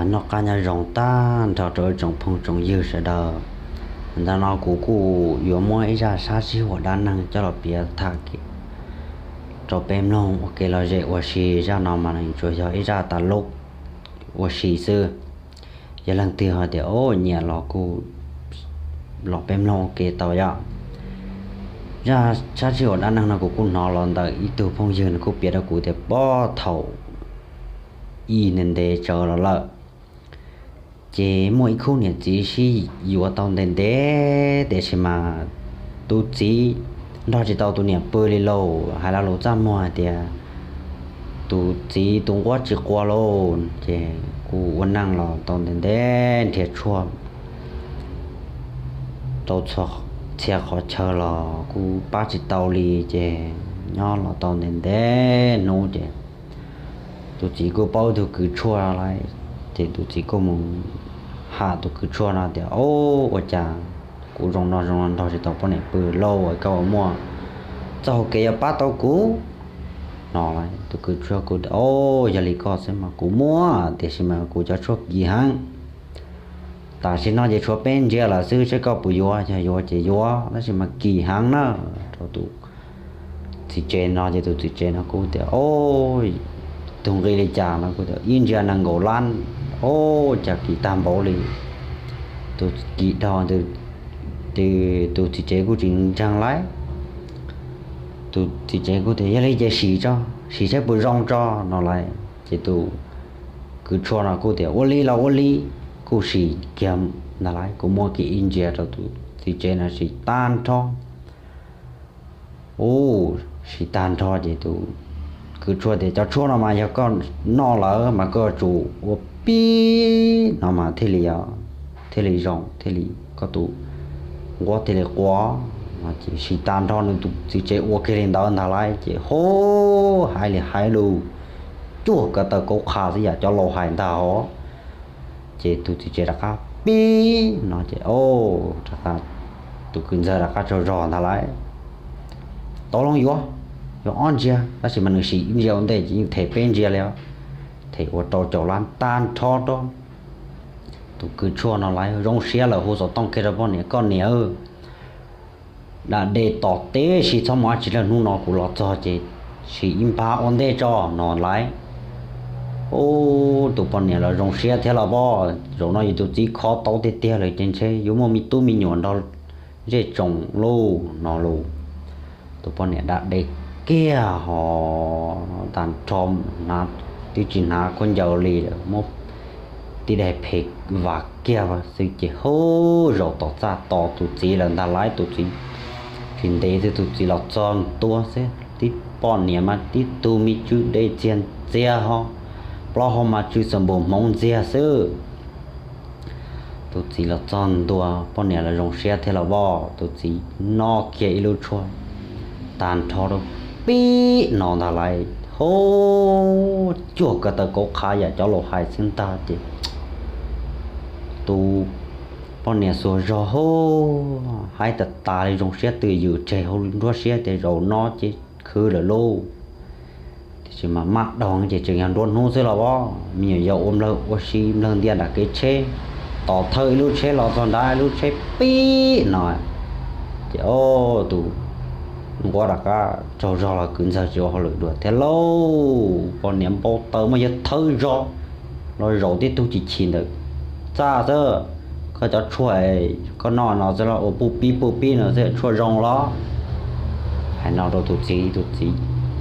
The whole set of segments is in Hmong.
Noj qab nyob zoo tag nrho rau ib tsoom phooj tsoom ywg sawv daws. Ntawm no kuv kuj yuav muab ib zaj sab sij huam dab neeg coj los piav tham rau peb mloog ua kev lom zem ua si. Zaj no mas nws tsuas yog ib zaj tas lub ua si xwb. Yog leej twg ho tias o nyiam los kuj los peb mloog ua ke tau yom. Zaj sab sij huam dab neeg no kuv kuj hnov los ntawm ib tug phooj ywg nws kuj piav rau kuv tias puag thaum ub ntev ntev tsawv los lawm, ces muaj ib khub niam txiv sib yuav tau ntev ntev tiam sis mas tus txiv nrog tsis tau tus niam pw li lauj. Hais lo lus txaj muag hais tias tus txiv tus nquab tsis qua lauj, ces kuj ua neej los tau ntev ntev nrhiav tshuaj rau txhua txhia qhov chaw los kuj pab tsis tau li. Ces nyob los tau ntev ntev hnub ces tus txiv kuj paub ib tug kws tshuaj lawm, ces tus txiv kuj mus ham tus kws tshuaj no tias o, ua cas kuv zoo no zoo no nrog tsis tau poj niam pw lauj, koj puas muaj txoj hau kev yuav pab tau kuv no lawm. Tus kws tshuaj kuj tias o, yog li koj xwb mas kuv muaj, tiam sis mas kuv cov tshuaj kim heev. Tam sim no ces tshuav peb ntsia lawm xwb, seb koj puas yuav, yog yuav ces yuav, tab sis mas kim heev na. Rau tus txiv tsev no ces tus txiv tsev no kuj tias o, tus nqi li cas no kuj tias ib ntsia nees nkaum lab, o, cas kim tag npaum li. Tus kim dhau, tus txiv tsev kuj tsis ntseeg lawm. Tus txiv tsev kuj tias yog li ces sim tso, sim saib puas zoo tso no lawm. Ces tus kws tshuaj no kuj tias ua li los ua li, kuj sim kiag ntag lawm. Kuj muab kiag ib ntsia rau tus txiv tsev no sim tag nrho. Ua sim tag nrho ces tus kws tshuaj tias cov tshuaj no mas yog koj noj lawm mas koj yuav tsum ua pib no mas thiaj li, thiaj li zoo, thiaj li koj tus nquab thiaj li qua. Ces sim tag nrho nws tus txiv tsev ua kiag li ntawd ntag lawm ces ho hais li hais lus cuag ko taw kauv qha xwb yam cov laus hais ntag hos. Ces tus txiv tsev rov qab pib no ces rov qab tus kws ntxawg rov qab tsaug zog ntag lawm. Tau loo yuav, yuav ob ntsia, tab sis mas nws sim ib ntsia ua ntej ces yeej them peb ntsia li os. Them ua rau caum lab tag nrho rau tus kws tshuaj no lawm, zoo siab lawm hu xov tooj kiag rau poj niam, koj niam, da de tom teb sis txhob mus dab tsi lawm, hnub no kuv los txog ces sim ib npag ua ntej tso no lawm. Ub, tus poj niam los zoo siab thiab los poj, zaum no yus tus txiv kho tau tiag tiag lawm ces ntshe yuav muaj me tub me nyuam nrog zej tsoom lauj no lauj. Tus poj niam da de kiag hos tag nrho, twb tsis hnav khaub ncaws li lawm, muab tib daim phem vam kiag xwb ces hu zaum tom txaj tos tus txiv lawm ntag lawm. Tus txiv tsis ntev xwb tus txiv los txog ntua xwb, tib poj niam mas tib tug me tsw dej txiag ntxiag ho, plaub hau mas tsw xav npus hmoov ntxiag xwb. Tus txiv los txog ntua, poj niam los zoo siab thiab los poj, tus txiv noj kiag ib lub tshuaj tag nrho rau pib no ntag lawm, ho cuag ko taw kauv qha yam cov laus hais xwb ntag ces tus poj niam xuas zog ho haib tas tas li, zoo siab twj ywm tseg hauv nruab siab tias zaum no ces khwv lawm lauj. Tiam sis mas maj dhau ces tseem yog nruab hnub xwb los poj, me nyuam yaus ua nplawg ua si nplawg ntias nram kev tsheb, tos thawj ib lub tsheb los txog nrad ib lub tsheb pib no ces o, tus nquab rov qab tsaug zog los kwv ntxawg tsis ua hauj lwm dua thiab lauj. Poj niam npau taws mas yog thawj zog los zaum tib tug chim chim ntawm txaj xwb. Koj cov tshuaj koj noj no xwb los ua puj pib puj pib no xwb, tshuaj zoo los? Hais no rau tus txiv, tus txiv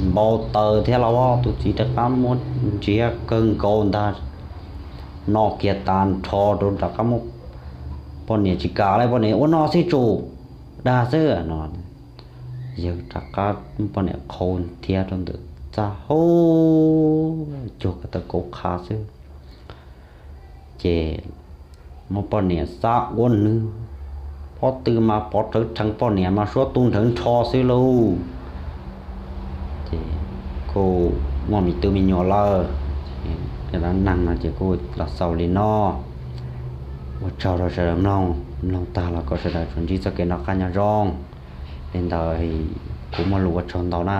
npau taws thiab los poj, tus txiv rov qab muab ntsiav kawg nkaus ntag, noj kiag tag nrho rau rov qab muab, poj niam tsis kam li, poj niam ua no xwb tsum dag xwb no. Yawg rov qab muab poj niam qhau thiab rau ntawm txaj ho cuag ko taw kauv qha xwb. Ces muab poj niam xab ua nws, pob tw mas pov rawv rheev, poj niam mas suab tu nrhawv nrho xwb lauj. Ces kuj muaj me tub me nyuam lawm, dab neeg no ces kuj los xaus li no. Ua tsaug rau sawv daws mloog, mloog tag los kom sawv daws tsuas ntsib txoj kev noj qab nyob zoo. Li ntawd kuv muaj lus ua tsaug ntau na.